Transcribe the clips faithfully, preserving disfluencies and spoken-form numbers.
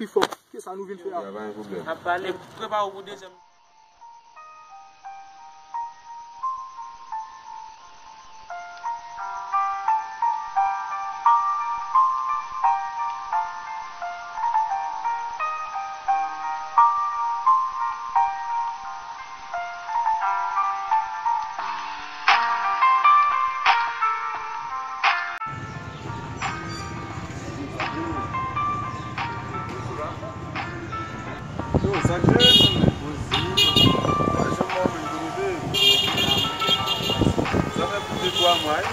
Pi fò. Kisa nou vin fè a? Ya, pa gen pwoblèm. N ap pale, prepare w pou dezyèm. Yo, sa k jere menm? Poze. Pa janm mò menm pou nou de. Sa fè plis de twa mwa, wi.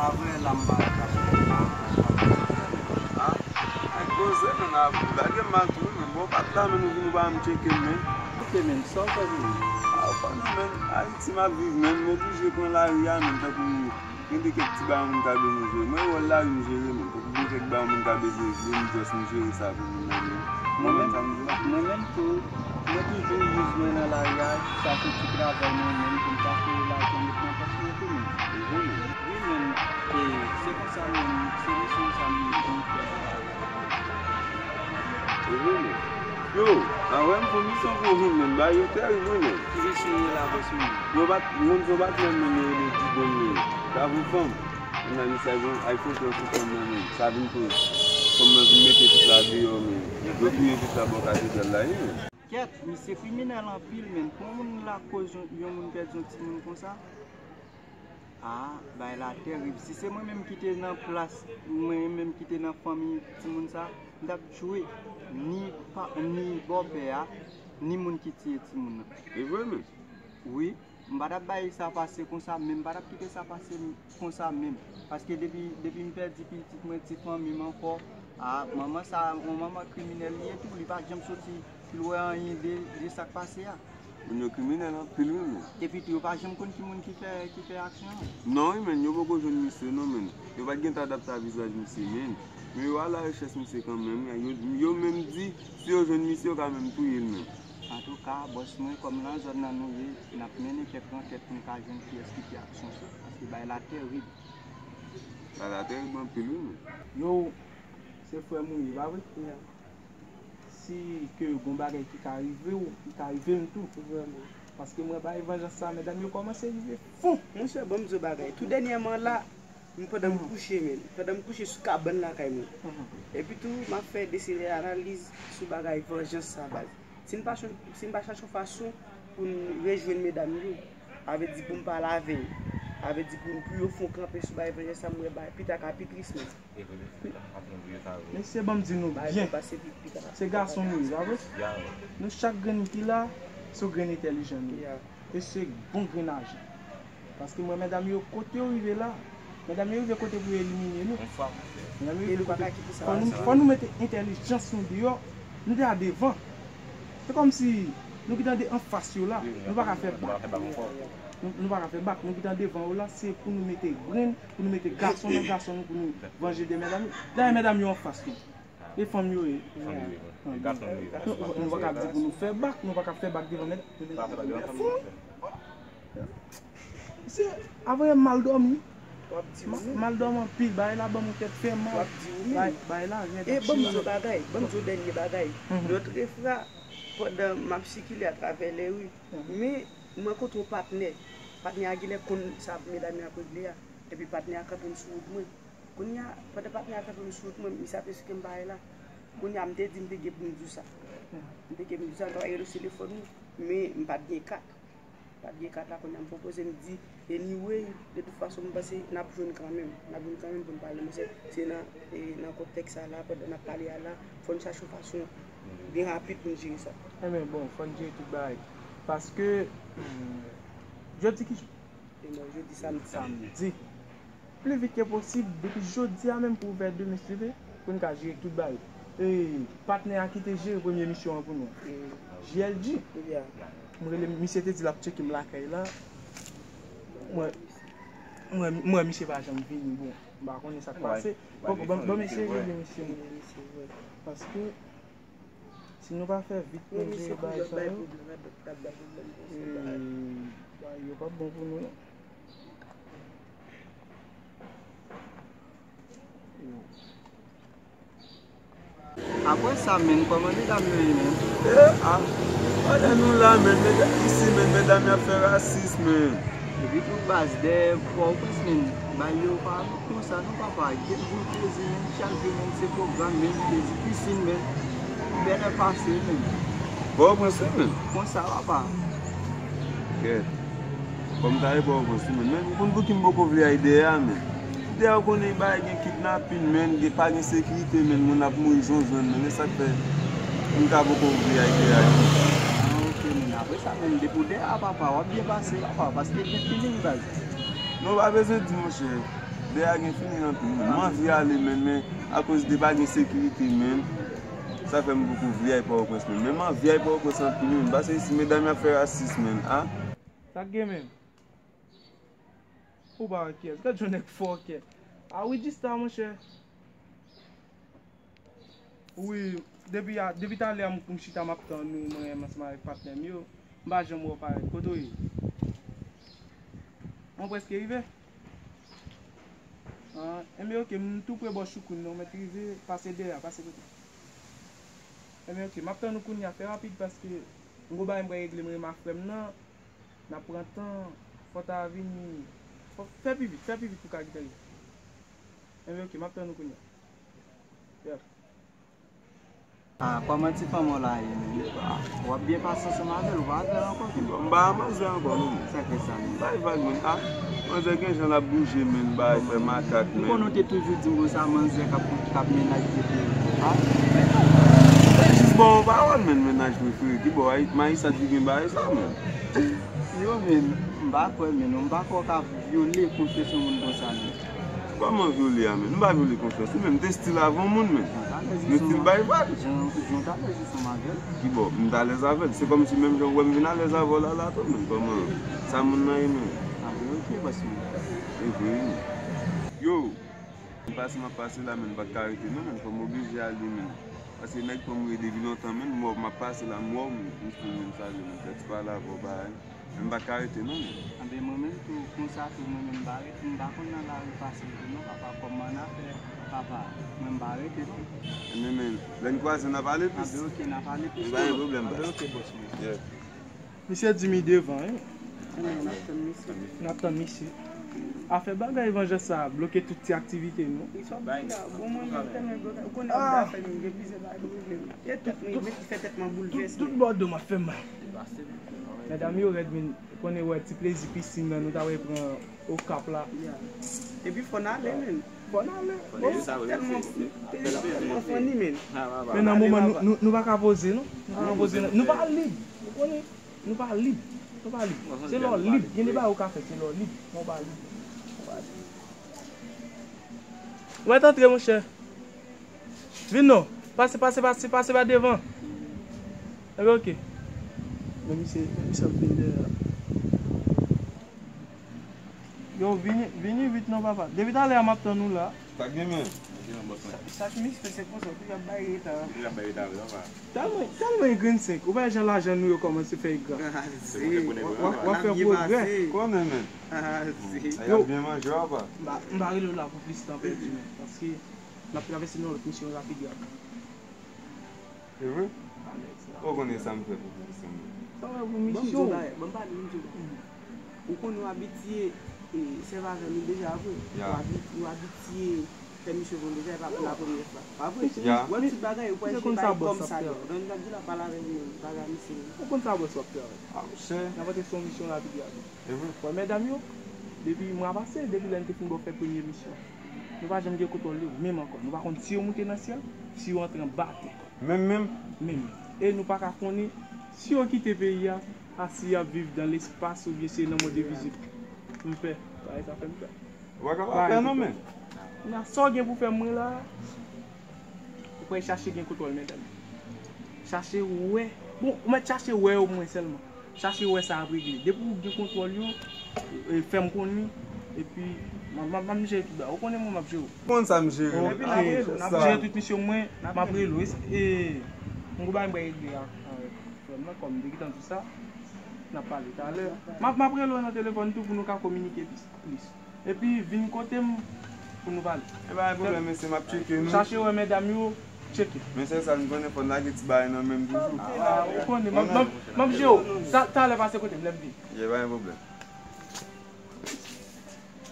Apre la m pa ka. Ah, ak poze, menm, a lage m mal tou, menm. Bon, pa t la, menm, nou vin, nou pa menm tcheke m, menm. Ok, menm, sa w fè pou mwen? Ah, ou konnen, menm, Ayiti m ap viv, menm, m oblije pran lari a, menm, tankou gen de kèk ti bagay moun ka bezwen jere. Mwen, wòl lari m jere, menm. Tankou gen kèk bagay moun ka bezwen jere, m just m jere sa pou moun nan menm. Mwen menm, sa m jere. Mwen menm tou, mwen toujou jis mwen nan lari a, chache ti travay mwen menm pou m ka fè lajan met nan pòch mwen tou menm. Wi menm, e, se konsa menm, se misyon sa menm pou m fè nan lari a. Yo, a wè m fè misyon pou ou menm, bagay yo tèrib wi menm. Ki misyon ou la, bòs mwen? Yo bat, moun yo bat menm, menm yo rele Didon menm. T ap yon fanm. Kounya misye al gen iPhone sou fanm nan menm. Sa vin koz fanm nan vin mete pitit la deyò menm. Yo touye pitit la bò katedral la wi menm. Kèt, misye kriminèl anpil menm. Pou yon moun lakoz yon, yon moun pèdi yon timoun konsa. Ah, bagay la tèrib. Si se mwen menm ki te nan plas, mwen menm ki te nan fanmi timoun sa, m t ap tchwe ni pa, ni bòpè a, ni moun ki tiye timoun nan. E vre menm? Wi. M pa t ap bay sa pase konsa menm, m pa t ap kite sa pase m konsa menm. Paske depi, depi m pèdi pitit mwen, ti fanmi m ankò, a, manman sa, yon manman kriminèl li ye tou, li pa janm soti pou l wè anyen de, de sa k pase a. Moun yo kriminèl anpil wi menm. Epi tou, yo pa janm konn ki moun ki fè, ki fè aksyon an. Non wi menm, yo poko jwenn misye non menm. Yo pa t gentan adapte a vizaj misye menm. Men yo al arechèch misye kanmenm, yo, yo menm di, si yo jwenn misye, yo ka menm touye l menm. Antouka, bòs mwen, kòm nan zòn nan nou ye, n ap mennen kèk ankèt pou n ka jwenn kiyès ki fè aksyon sa, paske bagay la tèrib. Bagay la tèrib anpil wi menm. Yo, se frè m ou ye, pa vre? Si ke gon bagay ki ka rive w, li ka rive m tou. Vrèman. Paske mwen bagay vanjans sa, medam yo kòmanse rive fon. Monchè, ban m di w bagay. Tou dènyèman la, m pandan m kouche, men, pandan m kouche sou kabann lakay mwen. Epi tou, m ap fè de seri analiz sou bagay vanjans sa, baz. Si n pa ch-, si n pa chache yon fason pou n rejwenn medam yo, sa vle di pou m pale avè yo, sa vle di pou, pou yo fè yon kanpe sou bagay vanjans sa, m wè bagay pita ka pi tris menm. Mesye, ban m di nou byen, se gason nou ye, pa vre? Nou chak grenn ki la, se yon grenn entèlijan nou ye. E se bon grenn ajan. Paske m wè medam yo, kote yo rive la, medam yo rive kote pou yo elimine nou. Medam yo rive kote, fò nou, fò nou mete entèlijans nou deyò, nou te a devan. Se kòmsi nou gentan de anfas yo la, nou pa ka fè bak. Nou, nou pa ka fè bak, nou gentan devan yo la, se pou nou mete grenn, pou nou mete gason nan gason nou, pou nou vanje de medam yo. Dayè medam yo anfas nou. E fanm yo ye. Fanm yo ye. E gason yo ye. Nou, nou pa ka di pou nou fè bak, nou pa ka fè bak devan medam. Fou wi. Se, avè m mal dòmi. Ma-, mal dòmi anpil, bagay la ban m yon tèt fè mal. Bagay, bagay la rèd. E ban m di w bagay, ban m di w dènye bagay. Lòt refra, pandan m ap sikile atravè lè ri, men m rankontre yon patnè. Patnè a genlè konn sa medam yo ap regle a. Epi patnè a kanpe m sou wout mwen. Kounye a, pandan patnè a kanpe m sou wout mwen, misye ap esplike m bagay la. Kounye a, m te di m te gen pou m di w sa. M te gen pou m di w sa, m ta pral rele w sou telefòn ou. Men m pa t gen kat. M pa t gen kat la, kounye a m pwopoze m di, anyway, de tout fason, m panse n ap jwenn kanmenm. N ap jwenn kanmenm pou n pale. Men se, se nan, e, nan kontèks sa la, pandan n ap pale a la, fò n chache yon fason byen rapid pou n jere sa. Enben, bon, fò n jere tout bagay. Paske, jodi ki jou? Demen, jodi, samdi. Samdi. Pli vit ke posib, depi jodi a menm pou ouvè demen, si Dye vle, pou n ka jere tout bagay. E, patnè a ki te jere premye misyon an pou nou. J L G. M rele, misye te di l ap tcheke m lakay la. Mwen, mwen, mwen, misye pa janm vini, bon. M pa konnen sa k pase. Bon, ban, ban m eseye rele misye. Paske, si nou pa fè vit pou n jere bagay sa yo, e, bagay yo p ap bon pou nou, non. Yo. Apre sa, menn, kòman medam yo ye, menn? Eh, ah, pandan nou la, menn, medam, isi, menn, medam y ap fè rasis, menn. Epi tou baz, dèyè Pòtoprens, menn, bagay yo pa konsa non, papa. Gen boul plezi, menn, chak jou, menn, se pwogram, menn, plezi, pisin, menn. Bèlè pase, menn. Pòtoprens, wi, menn. Konsa, papa. Kèt. Kòm ta ye Pòtoprens, wi, menn. Menn, ou konn pou ki m poko vle al dèyè a, menn. Dèyè ou konnen bagay gen kidnapin, menn, gen, pa gen sekirite, menn, moun ap mouri zwanzwann, menn, e sa k fè m ta poko vle al dèyè a. Ah, ok, menn, apre sa, menn, depi w dèyè a, papa, w ap byen pase, papa, paske gen feeling, baz. Non, pa bezwen di, monchè. Dèyè a gen feeling anpil, menn. M anvi ale, menn, men akoz de pa gen sekirite, menn, sa fè m poko vle al Pòtoprens, menn. Men m anvi al Pòtoprens anpil, menn, paske isi, medam y ap fè rasis, menn, ah. Sa k gen, menn? Ou pa wè kiyès. Gad yon nèg fòkè. A wi, Dista, monchè. Wi, depi a, depi talè a m, m chita m ap tann ou, mwen menm ansanm avèk patnè m yo. M pa janm wè w parèt. Kote w ye? Mwen prèske rive. Ah, enben, ok, m tou pre bò Choukoun nan, ou mèt rive, pase dèyè a, pase kote. Enben, ok, m ap tann ou kounye a, fè rapid paske m gon bagay m pral regle, m renmen a frè m nan. N ap pran tan, fò ta vini. Fò, fè pi vit, fè pi vit pou ka gentan rive. Enben, ok, m ap tann ou kounye a. Yeah. Ah, kòman ti fanm ou la ye, menn? Ah, w ap byen pase ansanm avè l, ou pa avè l ankò, menn? M pa a manzè ankò, non, menn. Sa k fè sa, menn? Bay vag, menn. Ah, manzè gen jan l ap bouje, menn, bay fè makak, menn. Ou konnen w te toujou di m konsa, manzè k ap, k ap mennaj prefere. Ah, jis ba w yon pawòl, menn, mennaj prefere. Ki bò, Ayi-, Mayisad ki gen bagay sa, menn? Yo, menn, m pa kwè, menn, m pa kwè w ka vyole konfyans yon moun konsa, menn. Kòman vyole a, menn? M pa vyole konfyans ou, menn. M te estil avè yon moun, menn. M estil bay vag. Jan, jan w t alèz ansanm avè l. Ki bò? M t alèz avè l. Se kòmsi menm jan w wè m vin alèz avè w la, la tou, menn. Kòman? Sa moun nan ye, menn? Ah, men ok, bòs mwen. E vre, wi. Yo! M pase, m ap pase la, menn. M pa t ka rete, non, menn. Fò m oblije ale, menn. Paske nèg pa m rele depi lontan, menn. M wè w, m ap pase la, m wè w, menn. M estil menm salye, menn. Fè ti pale avè w, bay. Men m pa ka rete non, menn. Anben, mwen menm tou, konsa tou, mwen menm m pa rete, m pa konn nan lari pase tou non, papa, kòm mannafè, papa, mwen m pa rete tou. Enben, menn, lè n kwaze, n a pale plis. Anben, ok, n a pale plis. Pa gen pwoblèm, baz. Anben, ok, bòs mwen. Yeah. Misye di mi devan, wi. Anben, n ap tann misye. N ap tann misye. Afè bagay vanjans sa a bloke tout ti aktivite nou. Bon, mwen menm tèlman bloke, ou konnen m ta fè, m gen plizyè bagay pou regle. E tout, men ki fè tèt mwen boulvèse. Tout, tout bòdo m ap fè m mal. Medam yo rèd, men, ou konnen, wè, ti plezi pisin nan, nou ta wè pran Okap la. Epi fò n ale, menn. Fò n ale. Tèlman, tèlman funny, menn. Men nan moman, nou, nou, nou pa ka poze, non. Nou pa ka poze, non. Nou pa lib. Ou konnen, nou pa lib. Nou pa lib. Se lè w lib. Gen de bagay ou ka fè, se lè w lib. Men w pa lib. Ou pa lib. Ou mèt antre, monchè. Vin non. Pase, pase, pase, pase pa devan. Enben, ok. Men misye, men misye ap vin dèyè a. Yo, vini, vini vit non, papa. Depi talè a m ap tann ou la. Sa k gen, men? Sa, sa k misye se konsa, ou toujou ap bay reta. Ou toujou ap bay reta, wi, papa. Tèlman, tèlman yon grenn senk. Ou pa wè jan lajan nou yo kòmanse fè gra. W ap, w ap fè pwogrè. Konnen, men. Yo, y ap byen manje, papa. M pa, m pa rele w la pou plis tan pèdi, men. Paske N ap travèse nan lòt misyon rapid, rapid. Se vre? Ou konnen sa m fè pou, pou misyon mwen. Sa w fè pou misyon? Ban m di w bagay, ban m pale, ban m di w bagay. Ou konnen w abitye, e, sèvi avè nou deja, vre? Ya. Ou abi-, ou abitye fè misyon pou nou deja, e pa pou la premyè fwa. Pa vre? Ya. Ou wè ti bagay, ou pral jete bagay kòm sa yo. Donk, m t ap di la pale avè nou, bagay misye. Ou konn sa bòs w ap fè avè. A, monchè. N ap antre sou yon misyon rapid, rapid. E vre. Wè medam yo, depi mwa pase, depi lè n te fin ba w fè premye misyon, nou pa janm gen kontwòl yo menm ankò. Nou pa konn si yo moute nan syèl, si yo antre anba tè. Menm, menm? Menm. E nou pa ka konnen si yo kite peyi a, a si y ap viv dan lespas oubyen si se nan mond envizib. M pè. Bagay sa fè m pè. Ou pa ka pa pè non, men. Kounye a, sa w gen pou fè mwen la, ou pral chache gen kontwòl medam. Chache wè. Bon, ou mèt chache wè yo pou mwen sèlman. Chache wè sa ap regle. Depi w gen kontwòl yo, e, fè m konnen, epi m a, m a, m a jere tout bagay. Ou konnen mwen m ap jere w. Konn sa m jere, men. Ok, m ap jere tout misyon mwen, m ap rele w. E, e, m gon bagay m pral regle ak, avèk frè m nan, kòm m te gentan di w sa, n ap pale talè. M ap, m ap rele w nan telefòn tou pou nou ka kominike plis, plis. Epi vin kote m pou nou pale. E pa gen pwoblèm, mesye, m ap tcheke nou. Chache wè medam yo, Tcheke. Men sèl sa, nou konnen fò n lage ti bagay nan men m toujou. Ah, ou konnen, m ap, m ap, m ap jere w. Ta, talè pase kote m, lè m vini. Yeah, pa gen pwoblèm.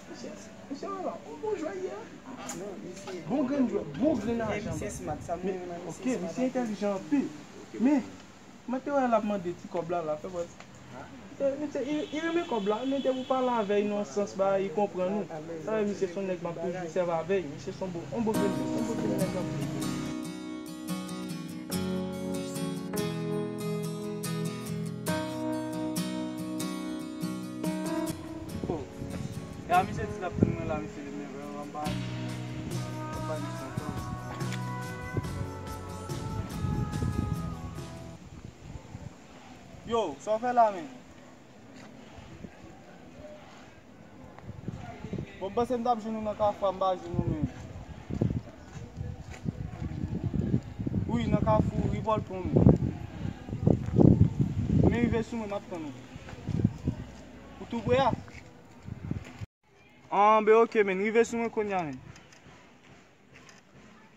Misye, misye, wè la, yon bon jwè yè. Bon grenn jwè, bon grenn ajan. Misye smart, sa m renmen nan misye. Ok, misye entèlijan anpil. Men, mwen te wè l ap mande ti kòb la, la, fè pòz. Misye, misye, li, li renmen kòb la, men depi w pale avè l nan sans ba, li konprann ou. Sa vle di misye se yon nèg m ap toujou sèvi avè l. Misye se yon bon, yon bon grenn, yon bon grenn nèg anpil. Oh. E a misye di l ap tann mwen la, misye, men vrèman m pa, m pa di sa ankò. Yo, sa w fè la, men? Bon, m panse m t ap jwenn ou nan Kafou a, m pa jwenn ou menm. Wi, nan Kafou, Rivòlpon menm. Men rive sou mwen, m ap tann ou. Ou tou pre a? Anben, ok, men rive sou mwen kounye a, men.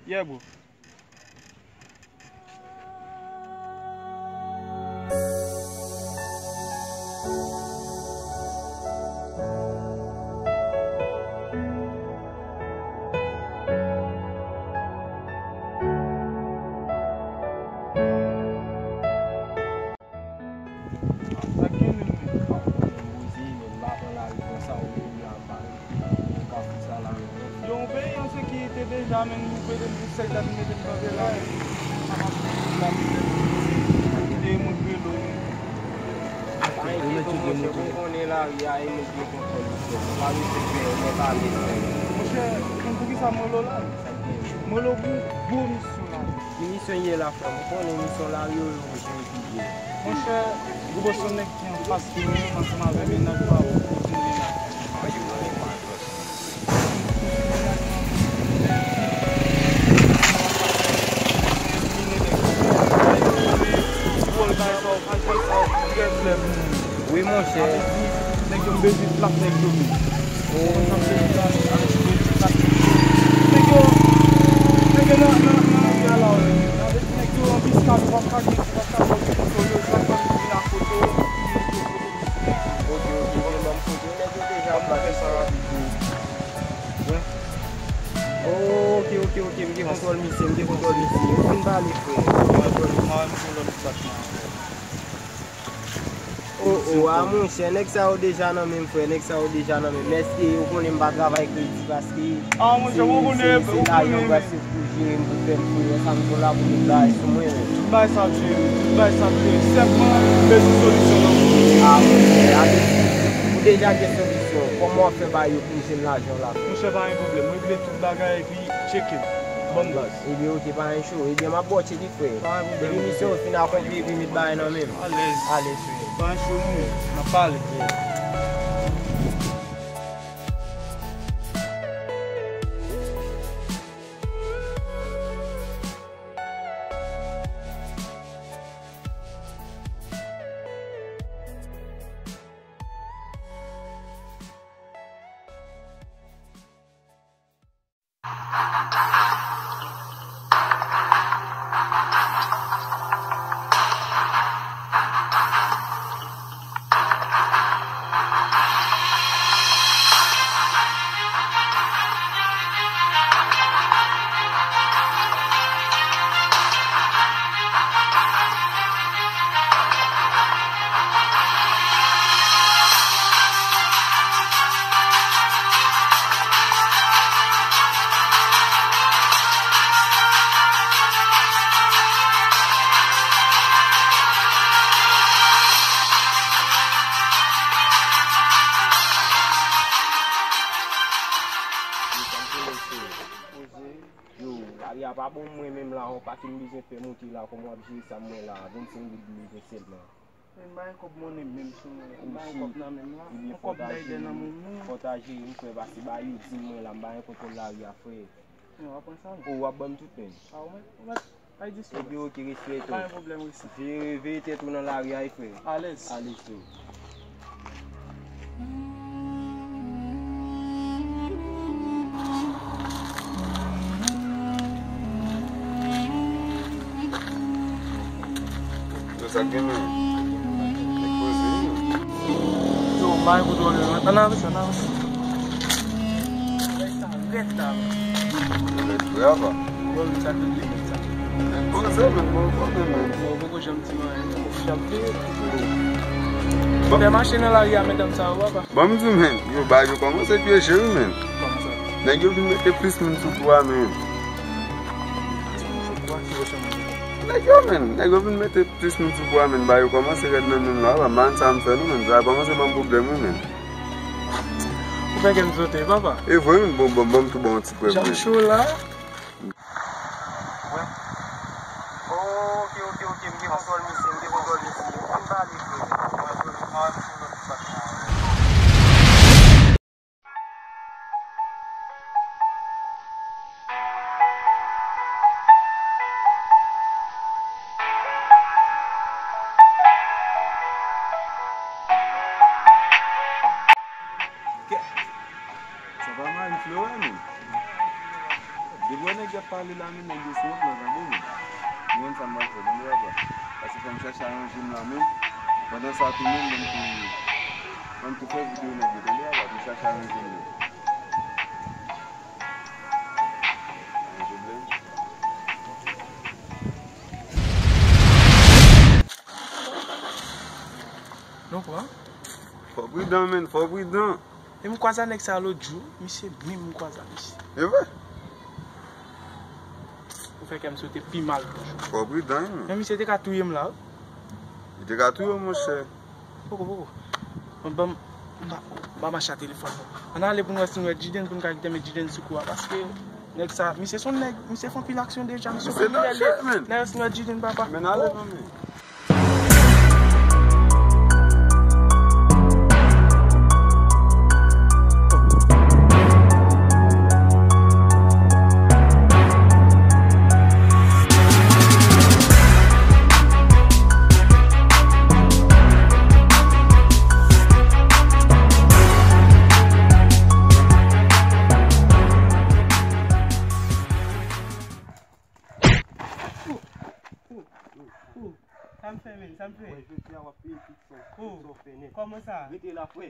Yeah, bro. Sa k gen menm, menm? Mwen poze, men m pa pran lari konsa, ou menm la, m pa renmen Kafou sa la, menm. Yo, yon peyi an sekirite deja, menm, nou mete m pou sèk dat, nou mete m kanpe la, menm. Sa m ap fè la, menm, kite moun rele w, menm. Pa enkyete w, monchè, ou konnen lari a, e nou ki gen kontwòl misyon. Nou pa bezwen pè, nou pa bezwen. Monchè, ou konn poukisa m rele w la? Sa k gen? M rele w pou gwo misyon la. Ki misyon ye la, frè m? Ou konnen misyon lari yo, yo, yo, yo. Monchè, Gwo Bòs se yon nèg ki anfas nou, ansanm avè mennaj pa w, ou di mennaj. Wi, monchè. Nèg yo, m bezwen plat nèg yo, men. Nèg yo, nèg yo nan, nan, nan lari a la, wi. Nèg yo anplis ka, yo p ap ka gen, yo p ap ka fè okenn foto, yo, yo p ap ka vin ak foto. Ok, ok, gen lòm foto. Nèg yo deja plat sa rapid tou. Ok, ok, ok, m gen kontwòl misye, m gen kontwòl misye. Ou fin pale, frè. M gen kontwòl misye. Oh, oh, a monchè, nèg sa yo deja nan men m, frè, nèg sa yo deja nan men m. Èske ou konnen m pa travay kredi paske se, se, se lajan m pral sèvi pou jere m, pou fè m fri, sa m di w la pou met bagay sou mwen, men. Tout bagay sa ap jere, tout bagay sa ap jere. Sèlman, m bezwen solisyon nan men w. A, monchè, a, ou deja gen solisyon. Kòman w ap fè ba yo pou m jwenn lajan w la, frè? Monchè, pa gen pwoblèm. Regle tout bagay epi tcheke m. Bon baz. Ebyen, ok, pa gen cho. Ebyen, m ap ba w tcheke, frè. Pa gen pwoblèm. Epi misyon yo fin akonpli, epi met bagay nan men m. Alèz. Alèz, frè. Pa gen cho, non. N ap pale. Yeah. Yo, lari a pa bon mwen menm la, yon pake m bezwen fè monte la, kòman w ap jere sa m wè la, vennsenk goud m bezwen sèlman. Men m pa gen kòb monnen menm sou mwen, m pa gen kòb nan men m la, yon kòb Biden nan men m. Fò w ta jere m, frè, paske ba yo di m mwen la, m pa gen kontwòl lari a, frè. Men w ap pran sa, non? O, w ap ban m tout menm. A, ou mèt, ou mèt. Ay, dis. Ebyen, ok, respè tou. Pa gen pwoblèm, wi, sa. Veye, veye tèt ou nan lari a, wi, frè. Alèz. Alèz tou. Sa gen, men. Nèg poze, men. Yo, bay kontwòl yo. Ann avanse, ann avanse. Rèd la, men. Rèd, brava. Yo, men sa tout limit, sa. Nèg poze, men, bon, bon, men, men. Bon, poko janm di m anyen, non. Ou fè machin nan lari a, medam sa yo, papa. Ban m di w, men, yo, bagay yo kòmanse pyeje, wi, men. Kòman sa? Nèg yo vin mete plis moun sou kou a, men. Plis moun sou kou a, ki vòsyon moun? Nèg yo, men, nèg yo vin mete plis moun sou kou a, men, bagay yo kòmanse rèd nan men m la, papa. M pa konn sa m fè, non, men. Sa kòmanse ban m pwoblèm, wi, men. Ou fè kè m sote, papa. E vre, men, bon, bon, bon, m tou bon, ti prè, jan m cho la. Wè. Ok, ok, ok, m gen kontwòl misye, m gen kontwòl misye. Ann pale, frè. Mwen, mwen, mwen, mwen, mwen, mwen. Kè. Sa pa Marie Florent, men. Depi w wè nèg y ap pale la, men, nèg yo sou wòt lan, tande, men. Ou konn sa m pral fè, tande, papa. Paske fò m chache aranje m la, men. Pandan sa tou, men, ban m tou, ban m tou fè videyo nèg yo, tande, papa, pou m chache aranje m yo. Aranje blèm. Nou pran? Fò pridan, men, fò pridan. E m kwaze a nèg sa lòt jou, misye menm m kwaze a misye. E vre? Ou fè kè m sote pi mal toujou. Fò pridan, wi, men. Men misye te ka touye m la, wi. Li te ka touye w, monchè. Poko, poko. Ban m, ban m, ban m mache a telefòn. Ann ale pou n wè si n wè Jiden, pou n ka kite met Jiden sou kou a. Paske nèg sa, misye se yon nèg, misye fè anpil aksyon deja, misye fè anpil lè. Misye danje, men. Ann ale si n wè Jiden, papa. Men ale, non, men. Sa m fè, men, sa m fè? Wè, jodi a w ap peye tout sa w, tout sa w fè nèt. Kòman sa? Rete la, frè.